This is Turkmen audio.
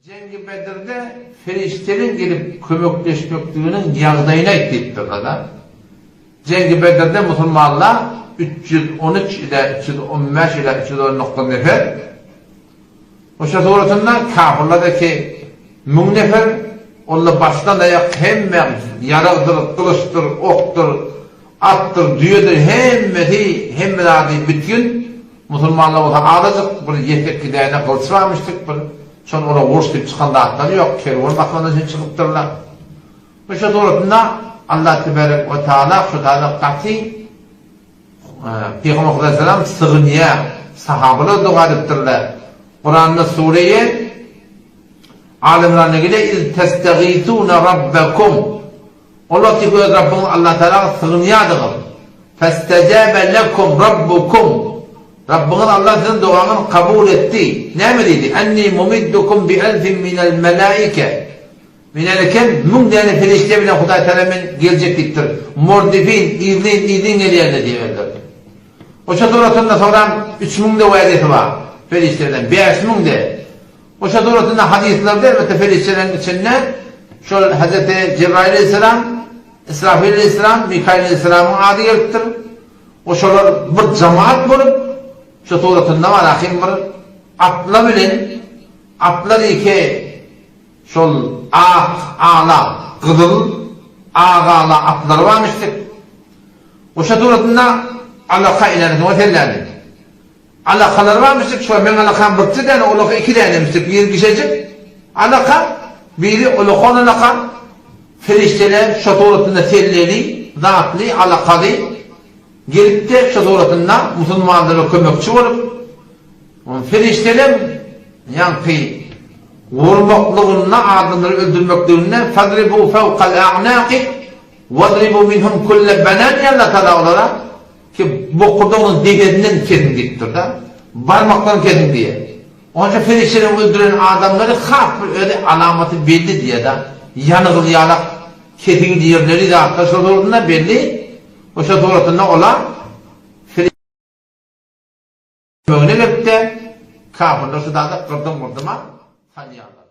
Jeňgi Bedirde perişdeleň gelip kömekleşmekliginiň ýagdaýyny aýt diýipdirler-de. Jeňgi Bedirde musulmanlar 313 ila 315 ila 319 nefer, Oşa suratynda kafyrlar-da ki müň nefer, onda başdan-aýak hemme ýaragdyr, gylyçdyr, okdur, atdyr, düýedir hemmesi, hemme zady bitgin, Musulmanlar bolsa azajyk bir ýetekki däne gylyç barmyşdyk bir, şony olar uruş diýip çykan zatlary ýok, kerwen basmandan üçin çykypdyrlar. Bu şo suratynda Allah tebarek we taala şu taýda gaty Pygamber Hudaýsalam sygynýar, sahabalar doga edipdirler. Kuranda sureýe Al Imranda gelýär, Iz testagisuna rabbakum Ol wagt siz öz Rabbyňyz Allatagala sygynýardyňyz. Festejabe lekum Rabbukum. Rabbyňyz Alla siziň dogaňyzy kabul etdi. Näme diýdi? Enni mumiddukum bi elfin minel melaike. Men eken müň däne perişde bilen Hudaý Tagala men geljek diýipdir. Murdifin, yzlyn, yzlyn gelýärler diýip öldürdi. Oşa suratynda soňram üç müňde wädesi bar perişdelerden, bäş müňde. Oşa suratynda hadyslarda elbetde perişdeleriň içinde şol Hezreti Jebraýyl aleýhissalam, Israfil aleýhissalam, Mikaýyl aleýhissalamyň ady gelipdir. Oşalar bir jemaat bolup şu suratynda bar ahim bir atlar bilen atlar iki şol ak ala gyzyl agala atlary barmyşdyk. Oşa suratynda alaka ilerisi o sellädi. Alakalar barmyşdyk, şo meň alakam birje däne, olaka iki dänemişdik, biri kişejik alaka, biri ulakan alaka, perişdeler şo suratynda selleli, zatly, alakaly gelip-de şo suratynda musulmanlara kömekçi bolup, perişdeler ýaňky vurmaklygynda, adamlary öldürmekliginde fadribu fewkal a'naqi wadribu minhum kulle banan diýen Allah Tagala olara Ki bokurdagynyň depesinden kesiň diýipdir-de. Barmakdan kesiň diýýär. Onça perişdeleriň öldüren adamlary has bir özi alamaty belli diýýär-de. Ýanygyl ýalak kesiň ýerleri zatlar şo suratynda belli. We şo suratynda olar kömegine gelip-de kafirler şu zada gyrdym-gyrdym-a salýarlar.